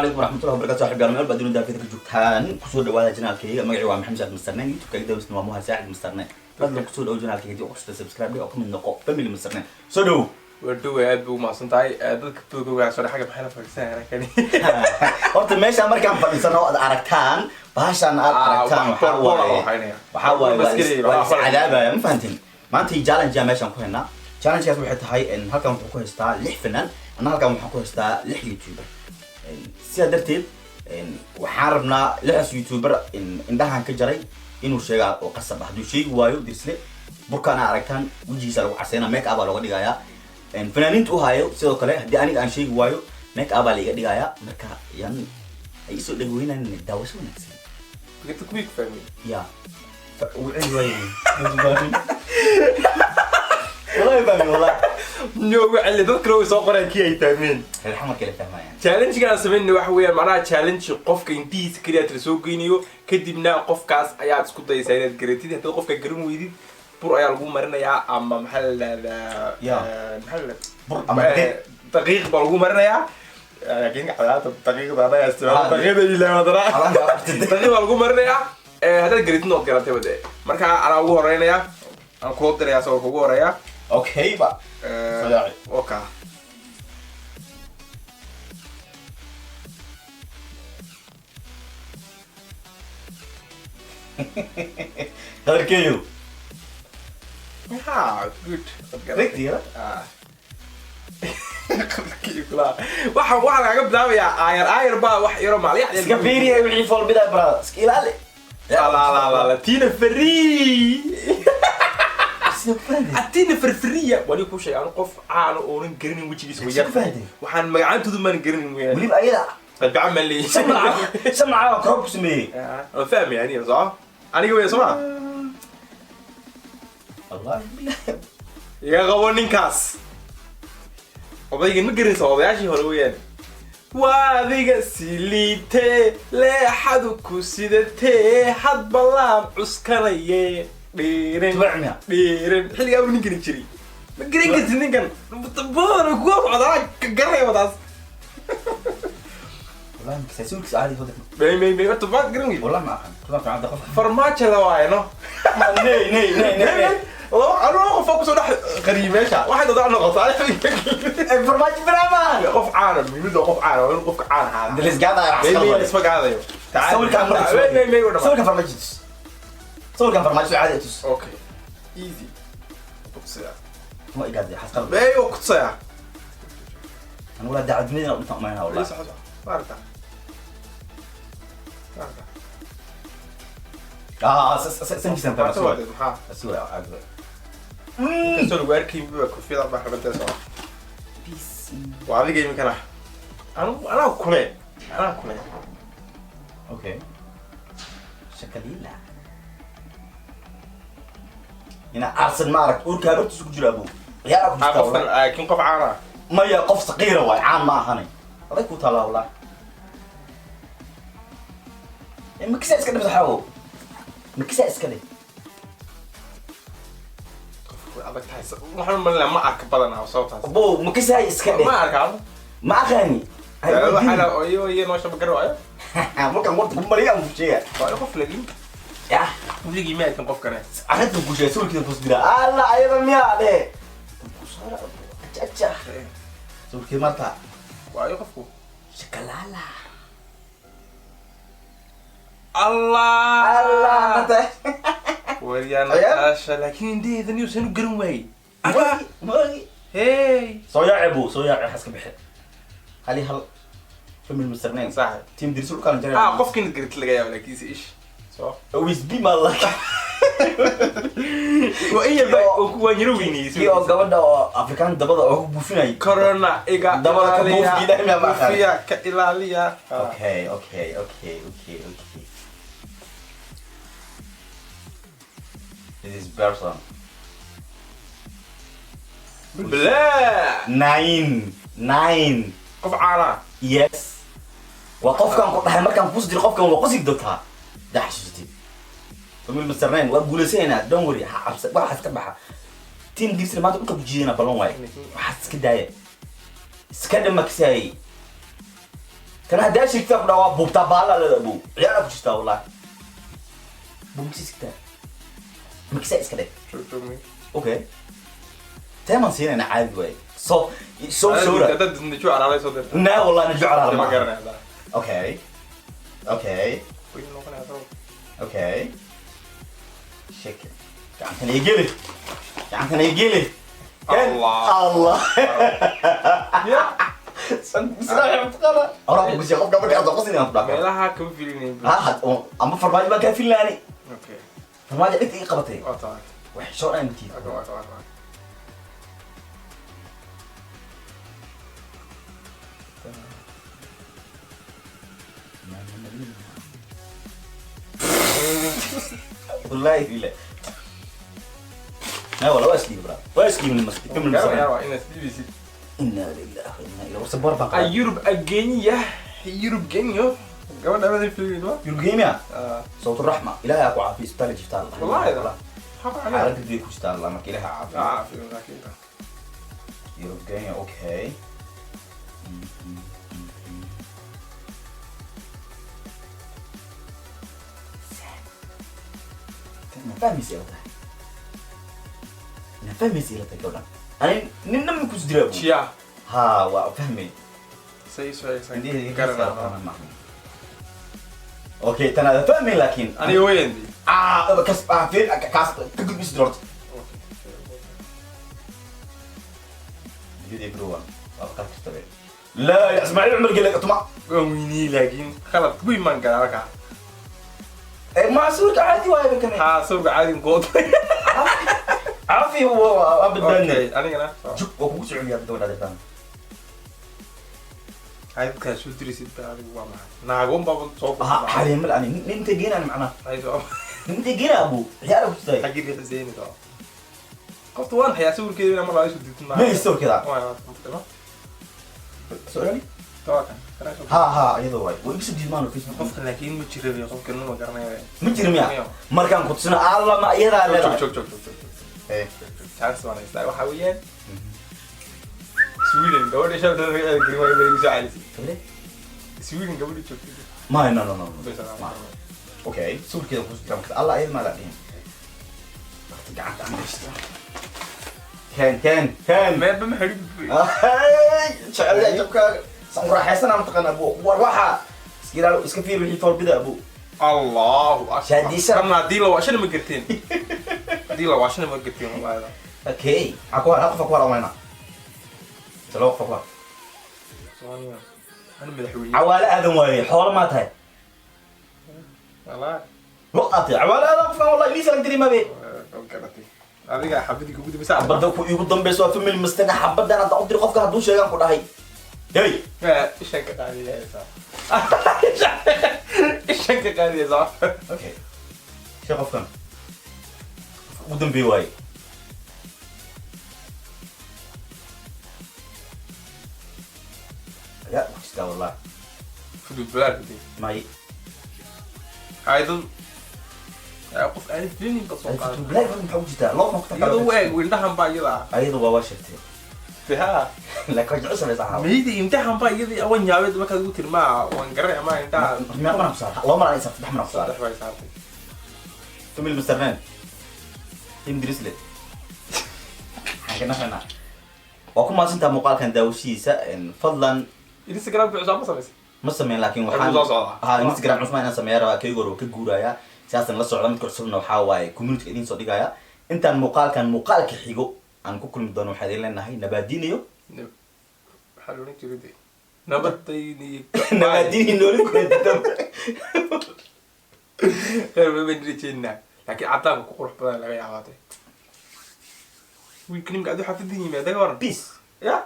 Calaykum waraxmatullahi wabarakatu. Saaxiib meel baad dunida ka joogtaan, kusoo dhawaada channelkayga. Magacii waa Maxamed Saacid Mastarneen, YouTube-kayga dawsna waa Muha Saacid Mastarneen. Fadlan kusoo dhawo channelkayga, hadii qofta subscribe dhig oo ka mid noqo family Mastarneen. Soo dhawo. Waa dhoway, aad buu umahadsan tahay. Dadka tuuga waa soo xagga maxay la fadhiisanayaan kani? Horta meeshaan markaan fadhiisano aad aragtaan bahashaan aad aragtaan, waxaa waaye waxaa waaye waa is cadaabaya, ma fahantin? Maanta challenge aa meeshaan ku haynaa. Challenge-kaas waxay tahay halkan wuxuu ku haystaa lix fanaan, anna halkan waxaan ku haystaa lix youtuber. Sidaa darteed waxaan rabnaa lixdaas youtuber indhahan ka jaray inuu sheegaa oo qasab ah. Hadduu sheegi waayo, dirsle burkaan aa aragtaan wejigiisa lagu caseyna, make up baa looga dhigayaa. Fanaaniinta u hayo sidoo kale, haddii aniga aan sheegi waayo, make up baa laiga dhigayaa. Marka yan ay isoo dhagweynaan, daawasho wanaagsan. Dadka kuwii ku fahmay. Ya ugu celi waayo, wallahi fahmi, wallahi. Noogu celi, dad kale way soo qoreen kii ay fahmeen. Reer Xamarka la fahmayaan. Challenge-gan aan samaynay waxa weeyaan, macnaha challenge qofka intihiisa keliya tira soo geynayo, kadibna qofkaas ayaad isku dayaysaa inaad garatid. Haddaad qofka garan weydid, bur ayaa lagu marinayaa ama maxaa la dhahdaa? Ya. Maxaa la dhahdaa? Bur ama daqiiq. Daqiiq baa lagu marinayaa, laakiin cadaata daqiiqda anaga isticmaalo. Ah, daqiiqda ilaa wadana. Calaamka afartid. Daqiiq baa lagu marinayaa. Haddaad garatid ood garatay bade. Marka anaa ugu horeynaya, aan kula dirayaa sawirka ugu horeeya. Okay ba. Soo yaaci. Okay. Qadarkeeyo. Ha, good. Waad garatay. Rigtiga. Ah. Qadarkeeyo kula. Waxaa lagaga bilaabayaa aayar aayar baa wax yaro maalyax. Iska fiiriya wixii foolbida, brother, iska ilaali. La la la la, tina free. Sida ku fahanteen. Tina farfariya wali ku sheegay anu qof caan oonan garanin wejigiisa way Sida yar. ku fahanteen. Waxaan magacaantoodu maan garanin weeyaan. Weliba ayada qalbican maan leeyahay. shan shan lacag koob ku sameeyey. Waan fahmay aniga, soo aniga wey soo ma. Wallahi billahi. Iga qabo ninkaas odaygan, ma garanaysa? Odayaashii hore weeyaan. Waa adiga siliitee leexadu ku sidatee, hadba laam cuskanaye dhiirin. Tubacmiya. Dhiirin xilligaa buu ninkani jiray, ma garan kartid ninkan badan kuwa socdaa ka garanaya wadaas. Wallahi makasay sawirkiisa caadi soo dirma. May may may, horta maad garan weydi. Wallahi ma aqaan, tubaan fiican qof. Farmaajo la waaye no. Nay nay nay nay nay. Laba anuu qof oo kusoo dhex qariyay meesha waxay doontaa noqotaa. Farmaajo brahman. Qof caana, muhiimadu waa qof caana, waa inuu qofka caan ahaada. Dilisgaada. May may, isma gaadayo. Sawirkaan marka may may may u. Sawirkaan farmaajo tus, sawirkaan farmaajo soo caadi tus. Okay, easy, kutusaya. Ma igaadi xasqal. May waa kutusaya. Anigu la daacadnimada intaan umaynaa wallahi. Soco soco, maarata maarata. Ah, sankiisan Maarata fahma. waa maxaa? Sawir caadi. Kasoo lagu arkayn ba kofiyada baa xirantay, soco. Waa adiga iminkana, anu anaa kule, anaa kule. Okay. Shakalila. Ina arsan ma arag urka habartiisu ku jira abu. Ciyaar ku ah jirta qofkan wallahi. Laakiin qof caana. Maya, qof saqiira waay, caan ma ahanay. Adag ku taala wallahi. Makisa iska dhib saxaabo. Makisa iska dhib. Qofku way adag tahay, waxaan malinayaa ma arka badanaa sababtaas. Abo, makisa iska dhib. Ma arka. Ma aqaani. Waxaana iyo iyo noosha ma garan waayo. Markaan warta ku mariya aan ku sheega. Waa qof laakiin Yah, weligii ma arkin qofkane. Arrintan ku sheegay sawirkiisa ku dira. Alla ayada miyaa dhe. Ku soo acha acha. Sawirkii marta. Waayo qofku. Shakalala. Allah. Allah nata. Waryaa. Ayaa? Natasha, laakiin indhaheeda niyuusan u garan waayey. Magi magi. Hey. Soo yaaci buu, soo yaaci xaska bixi. Hali hal family Mr. Nine. Saaxib. Team Dirsul kala jaray. Ah, qofkin garit laga yaabo, laakiin se ish soo Wisbi ma la. Waa in yarba waan yaro weynayey. Kii oo gabadha oo Afrikaan dabada oo ku buufinay. Corona iga Dabada ka ilaaliya, buufki, ilaahay ma aqaan. Buufiya ka ilaaliya. Okay. This is person. Bilaa. Nine. Nine. Qof caana. Yes. Waa qofkan ku dhahay markaan kus diro, qofkan waa qosi doontaa. Daa xasuustid. Family Mr. Nine waa guulaysanayna, don't worry, ha cabsa, waxaas ka baxa. Team Dirsul maanta dhulka ku jiidana ballan waaye. Waxaas iska daaya. Iska dhama kasaayay. Tan haddaa sheegtaa ku dhaa waa buubtaa baala leeda buu. Ciyaar ku jirtaa wallahi. Buu makisa iska makisa iska dheh. Joog joog mi. Okay. Teeman siinayna caadi waaye. So so sawra. Dad nijo caraalay soo dirta. Na wallahi nijo caraal ma ma. garanayda. Okay. Okay. Way noqonaysaa soo. Okay. Shake. Gacantan ii geli. Gacantan ii geli. Allah. Allah. Ya. Horaa ku qofka marka aad qosin aan ku dhaafo. Meelaha kama filinayn. Ha ama farmaajo baan kaa filaani. Okay. Farmaajo dhigta ii qabatay. Waa tahay. Wax soo dhan tiid. Waa waa waa. Wallahi billah. Na wala waa isliib bra. Waa isliib ni masjid. Kamil Garanaya masjid. waa inaad isdhibaysid. Inna lillahi wa inna ilaihi raji'un. Baan Ah, Yurub agenya, Yurub genyo. Gabadha ma filin ma? Yurub Ah, صوت الرحمة إلهي أكو عافية isbitaal jirtaa Allah. Wallahi. Haba ana. Xaaladda dii ku jirtaa Allah marka Ilaahay caafiyo. Ah, filin laakiin. Yurub Kenya okay. Ma fahmaysa ila tahay? Ma fahmaysa ila tahay gabadhan? Ani ninna ma kus diraa bu. Chia. Ha waa fahmay. Say soo say. Indhahayga Garanaya. Okay, tan aad fahmay laakiin. Aniga weeyandi. Ah, kas ah fiir kaas ka gudbisid horta. Video gruwan. Waa qaad karta be. La ya Ismaaciil Cumar Gele tuma. Waan weynii laakiin khalad weyn baan galaa halkaa. Eh ma sawirka caadi waaye kan. Haa, sawirka caadi good. Caafi waa badbaadnay. Okay, anigana. Jug waa kugu socon yahay gabadha deetaan. Caadadkaa soo dirisid baa adigu waa maxay? Naagoon baa soo Ha xalin mal ani ninta geenan macna. Ay soo. Ninta geena abu ciyaar ku tahay. Xagii riixisayni soo. Qofta waan hayaa sawirkeeda inaan mar labaad isu dirtin Ma sawirkeeda? Waa waa. Su'aali? Tawakan. Kana soo. Ha ha iyadoo waay. Way igu soo diidmaan Facebook. Qofka laakiin ma jira qofka ma garanayo. Ma jiro miya? Markaan ku tusino alla ma iyadaa leedahay. Joog joog joog joog. Eh. Chance waan haystaa waxa weeyaan Sweden gabadha shalta laga celin waayo bay igu soo celisay. Gabadhe? Sweden gabadha joogtay. Ma no no no. Bas, Ma. Okay, sawirkeeda ku jira marka alla iyada ma la dhihin. Waqti gacanta aan gashto. Ken ken ken. Meelba ma xidhin. Hey, jecel jabkaaga. Saan ku raaxaysanaa mataqaanaa abu. War waxa iska ilaali iska fiir wixii foolbida abu. Allahu akbar. Shaadiisa. Rabna haddii la waashana ma garteen. Haddii la waashana ma garteen wallahi. Okay, maxaa ku har hal qof ku har omayna. Salo qof ku har. Soomaaliya. Ana madaxweyne. Cawaale aadan waaye, xoolo maa tahay. Wallahi. Lo aatay cawaale aadan qofkan wallahi liis laga diray mabe. Waa garatay. Adiga xabadii kugu dambeysa. Xabadda ku iigu dambayso waa family mistake xabaddan hadda u diri qofka hadduu sheegaan ku dhahay. Hey, Ishan ka qaadiyaysa. Ishan ka qaadiyaysa. Okay. Sheeg qofkan. Qofka ugu dambeey waaye. Ya, ku jirtaa wallahi. Fudud balaar kadib. May. Aydan qof aan filinin ba soo qaaday. Black maxaa ku jirtaa? Loo noqota Iyadoo u eeg indhahan baa iyada ah. Ayadu waa waa sheegtay. Ha. Laakiin waa jeceshahay saxaabo. Miydi imtixaan baa iyadii awan yaabed markaad ugu tirmaa waan garanay ama indhaha Meeqa mana ku saar? Laba mar aan saddex mar ku saar. Saddex bay saartay. Family Mr. Man. Team Drizzle. Xagga nafana. Waa ku mahadsantahay muuqaalkan daawashiisa. Fadlan Instagram ku cusub ma samaysay? Ma sameyn laakiin Waxaan waxaan soo socdaa. Ha Instagram cusub inaan sameeyo rabaa kayga hore oo ka guuraya. Sidaasna la socda midka cusubna waxaa waaye community idin soo dhigaya. Intaan muuqaalkan muuqaalka xigo aan ku kulmi doono waxaan idin leenahay nabaadiin iyo Waxaa la oran jiray dee. Nabadayni nabaadiin iyo nooli kulanti dambe. Khayr baan rajaynaa. Laakiin cadaanka ku qurux badan laga yaabaa dee. Wiilka nimka aduu xafidin yimaada ka waran. Peace. Ya.